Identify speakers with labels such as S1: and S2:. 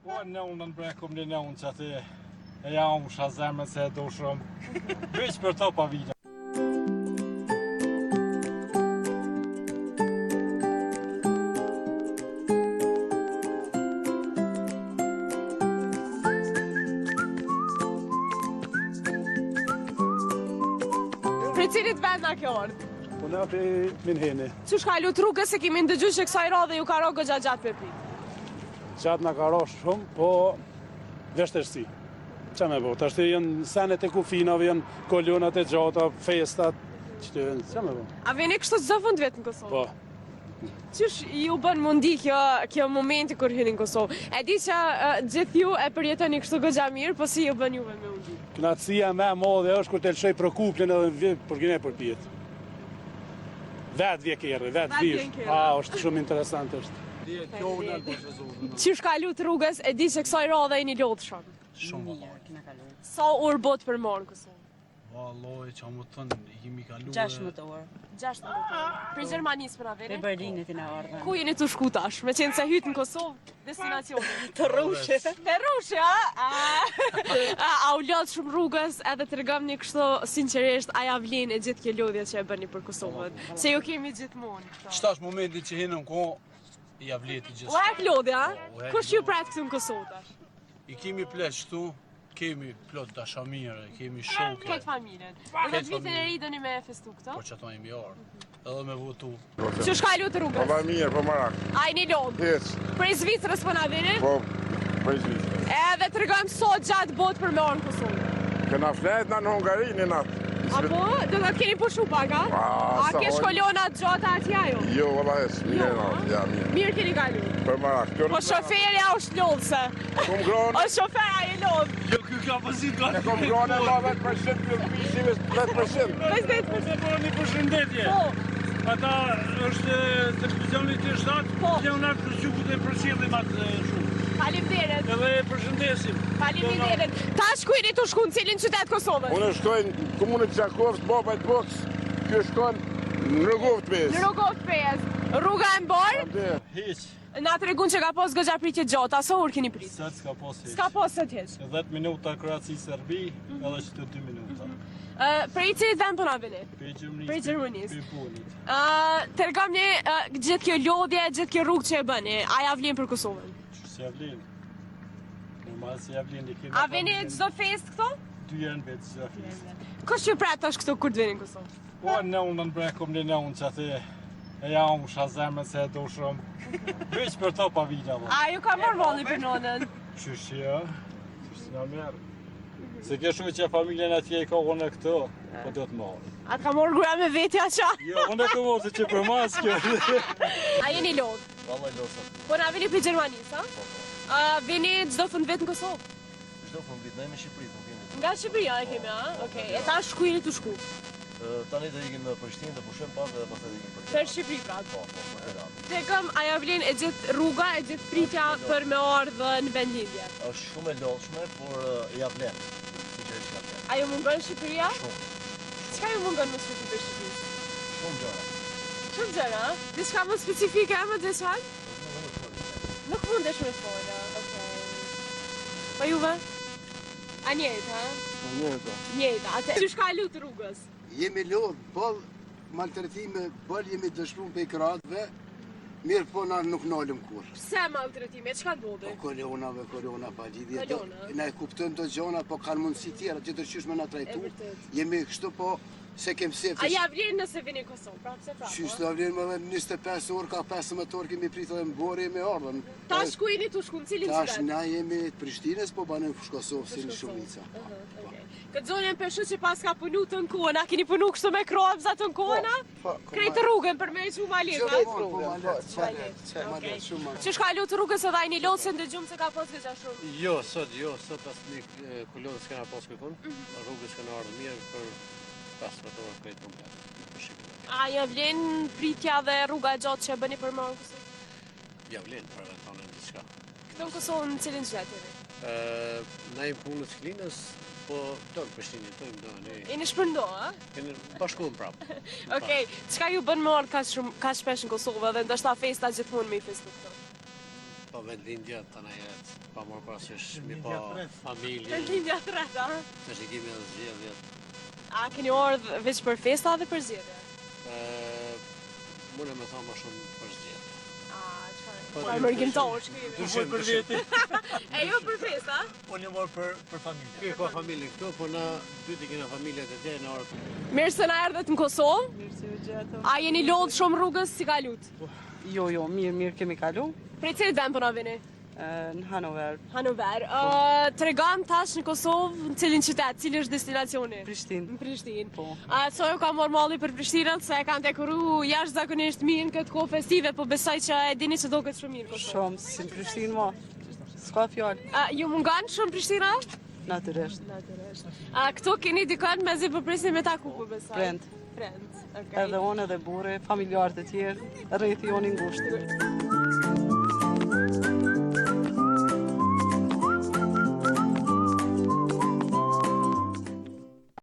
S1: Po nënën bre kom një nënë që aty e ja unë sha zemrën se e do shumë. Veç për to pa vina.
S2: Prej cilit vend na ke ardhë?
S3: Po na prej Minheni.
S2: Qysh kalut rrugës se kemi ndëgju që kësaj radhe ju ka ra goxha gjatë me prit?
S3: Gjatë na ka ra shumë, po vështirësi. Ça me bo, tashti janë senet e kufinave, janë kolonat e gjata, festat, që të janë, ça me bo.
S2: A vini kështu çdo fund vit në Kosovë?
S3: Po.
S2: Qysh ju bën me u ndi kjo, kjo momenti kur hyni në Kosovë? E di që uh, gjithë ju e përjetoni kështu goxha mirë, po si ju bën juve me u ndi?
S3: Knaqësia më e madhe është kur të lëshoj Prokuplin edhe vje për gjine përpjetë. Vetë vje kerri, vetë vish. A, është shumë interesant është.
S2: Qysh kalut rrugës, e di që kësaj radhe jeni lodhë shumë.
S1: Shumë vallaj.
S2: Sa orë bot për me ardh në Kosovë?
S1: Vallaj, ça me thënë, i kemi kalu...
S4: 16 orë.
S2: 16 orë. Prej Gjermanisë për na vini?
S4: Prej Berlinit jena ardhë.
S2: Ku jeni tu shku tash? Me qenë se hytë në Kosovë, destinacioni.
S4: Te Rrushi.
S2: Te Rrushi, a? A, a u lodhët shumë rrugës edhe tregomni kështu sinqerisht, a ja vlen e gjithë kjo lodhje që e bëni për Kosovën? Se ju kemi gjithmonë
S1: këto. Qetash momenti që hinëm ko, ja vleti gjithë.
S2: U hek lodhja, a?
S1: Po, u hek
S2: Kush ju
S1: lodhja.
S2: pret këtu në Kosovë tash?
S1: I kemi pleq këtu, kemi plot dashamirë, kemi shoke.
S2: Këtë familjen. Edhe
S1: Këtë
S2: vitin e
S1: familjen.
S2: ri doni me festu këto?
S1: Po që ato jemi ardhë, edhe me votu.
S2: Qysh kalut rrugës?
S5: Po mirë, po marak.
S2: A jeni lodhë?
S5: Hiç,
S2: Prej Zvicrës po na vini?
S5: po, prej Zvicrës.
S2: Edhe tregom sa gjatë bot për me ardh në Kosovë.
S5: Kena flejt na në Hungari një natë.
S2: Apo, do të keni pushu pak, a?
S5: A,
S2: A
S5: sa
S2: kesh
S5: hojnë?
S2: kolona të gjata atje ajo?
S5: Jo, valla hiç, mirë
S2: Jo,
S5: na,
S2: a?
S5: ja, mirë.
S2: Mirë keni kalu.
S5: Për marak. Kjo
S2: Po shoferi a është lodhë se?
S5: Kom gronë,
S2: O shofer a je lodhë?
S1: Jo, ky ka pozit ka.
S5: e kom gronë ma 10%, kjo pishim 10%.
S2: 50%.
S3: Po një përshëndetje.
S2: Po,
S3: Ata është televizioni të shtatë,
S2: Po.
S3: që unë atë përgjukut e përcjellim atë shumë.
S2: faleminderit.
S3: Edhe e përshëndesim.
S2: Faleminderit. Tash ku jeni tu shku në cilin qytet Kosovës?
S5: Unë shkoj në komunën të Gjakovës, Babaj të Boks, kjo shkon në Rugovë të Pejës.
S2: Në Rugovë të Pejës. Rruga e mbarë,
S1: Hiq,
S2: na tregun që ka pas goxha pritje gjata, sa orë keni prit?
S1: sot s'ka pas hiq.
S2: S'ka pas sot hiç.
S1: 10 minuta Kroaci Serbi, edhe që të 2 minuta.
S2: Ë, prej cilit vend po na vini?
S1: Prej Gjermanisë.
S2: Prej Gjermanisë.
S1: Prej Bonit.
S2: Ë, tregomni ë, gjithë kjo lodhje, gjithë kjo rrugë që e bëni, a ja vlen për Kosovën?
S1: Që si ja vlen? Normal si ja vlen, i kemi...
S2: A vini çdo festë këto?
S1: Dy herë në vit çdo festë.
S2: Kush ju pret tash këtu kur të vini në Kosovë?
S1: Po nënën bre kom një nënë që aty e ja unë sha zemrën se e do shumë. Veç për to pa vina valla.
S2: A ju ka marrë malli për nonën?
S1: Qysh jo? Qysh s'na merr? Se ke shumë që familjen atje i ka unë këto, po do të marrë.
S2: A të ka marrë gruaja me vetja qa?
S1: Jo, unë e kam marrë se që për mas kjo.
S2: A jeni lodhë?
S6: Valla lodhë sot.
S2: Po na vini prej Gjermanisë, a?
S6: Po, po.
S2: A vini çdo fund vit në Kosovë?
S6: Çdo fund vit, ne jemi në Shqipëri, nuk jemi.
S2: Nga Shqipëria e kemi, a? Okej. E tash ku jeni tu shku?
S6: Ë, Tani do ikim në Prishtinë, do pushojmë pak dhe pastaj do ikim për
S2: Për
S6: Tiranë.
S2: Shqipëri pra.
S6: Po, po, për Tiranë.
S2: Tregom, a ja vlen e gjithë rruga, e gjithë pritja për me ardhë në vendlindje?
S6: Është shumë e lodhshme, por ë, ja vlen. Sinqerisht ja vlen.
S2: A ju mungon Shqipëria?
S6: Shumë,
S2: Çka ju mungon më së shumti prej Shqipërisë?
S6: shumë gjëra.
S2: Shumë gjëra, a? Diçka më specifike, a më diçka? Nuk mundesh me folë, okej. Po juve? A njëjtë, ha?
S5: Po njëjtë.
S2: Njëjtë, atë. Qysh kalut rrugës?
S7: Jemi lodhë, boll maltretime, boll jemi dëshpru prej kroatëve, mirë po na nuk nalëm kurrë.
S2: Pse maltretime? Çka ndodhi?
S7: Po kolonave, kolona pa lidhje, do,
S2: Kolona?
S7: na e kuptojmë do gjona, po kanë mundësi tjera, tjetër qysh me na trajtu.
S2: E vërtet.
S7: Jemi kështu po se kem sefte.
S2: A ja vlen nëse vini në Kosovë, prapë se prapë.
S7: Qysh të vlen më dhe 25 orë, ka 15 orë kemi pritë edhe në borë jemi ardhën.
S2: Tash ku jeni tu shku në cilin
S7: Tash
S2: qytet?
S7: na jemi të Prishtinës, po banojmë Fushë Kosovë si në
S2: Kosovë.
S7: shumica.
S2: Aha, okej. Këtë zonjën pe shoh që pas ka punu të në kohën, a keni punu kështu me kroatëza të në kohën, a?
S7: Po, po,
S2: Krejt rrugën për me e qu ma lehtë, a?
S7: Krejt rrugën, po, ma lehtë, ma lehtë, ma
S2: Okej.
S7: lehtë, shumë ma lehtë.
S2: Qysh kalut rrugës edhe a jeni lodhë se ndëgjum se ka pas goxha shumë.
S8: Jo, sot jo, sot asnjë kolonë s'kena pas kërkun, rrugës kena ardhur mirë për 15 orë krejt komplet. Për Shqipëri.
S2: A ja vlen pritja dhe rruga e gjatë që e bëni për me ardhë në Kosovë?
S8: Ja vlen për tonën diçka.
S2: Këtu në Kosovë në cilin qytet jeni?
S8: Ë, na jemi punës Klinës, po do në Prishtinë jetojmë, do ne
S2: Jeni shpërndo, a?
S8: kemi bashkuam prapë.
S2: Okej, çka ju bën me ardhë kaq shumë kaq shpesh në Kosovë dhe ndoshta festa gjithmonë me i festu këtu?
S8: Pa vendlindja të na jetë, pa marrë parasysh, mi pa familje.
S2: Vendlindja tretë, a?
S8: Tash i kemi edhe zgjedhjet.
S2: A keni ardhë veç për festa dhe për zgjedhje?
S8: Mune me thonë më shumë për zgjedhje.
S2: A, çfarë? Po, çfarë mërgimtar që kemi?
S1: Dyshim, për veti.
S2: E jo për festa?
S1: Unë jam ardhë për, për familje.
S8: Ky ka familje këtu, po na dyti kena familje të tjera në orë.
S2: Mirë se na erdhët në Kosovë.
S4: Mirë se ju gjetëm.
S2: A jeni lodhë shumë rrugës si kalut?
S4: Jo, jo, mirë, mirë kemi kalu.
S2: Prej cilit vend po na vini?
S4: Në Hanover.
S2: Hanover. Tregom tash në Kosovë, në cilin qytet, cili është destinacioni?
S4: Prishtinë.
S2: Në Prishtinë.
S4: Po.
S2: A sa ju ka marrë malli për Prishtinën, se e kanë dekoru jashtëzakonisht mirë në këtë kohë festive, po besoj që e dini që doket shumë mirë Kosovë.
S4: Shumë, si në Prishtinë mo. S'ka fjalë.
S2: A ju mungon shumë Prishtina?
S4: Natyrisht.
S2: Natyrisht. A këtu keni dikon mezi po prisni me taku po besoj.
S4: Prind.
S2: Prind. Okej.
S4: Edhe unë edhe burri, familjarët e tjerë, rrethi jonë i ngushtë.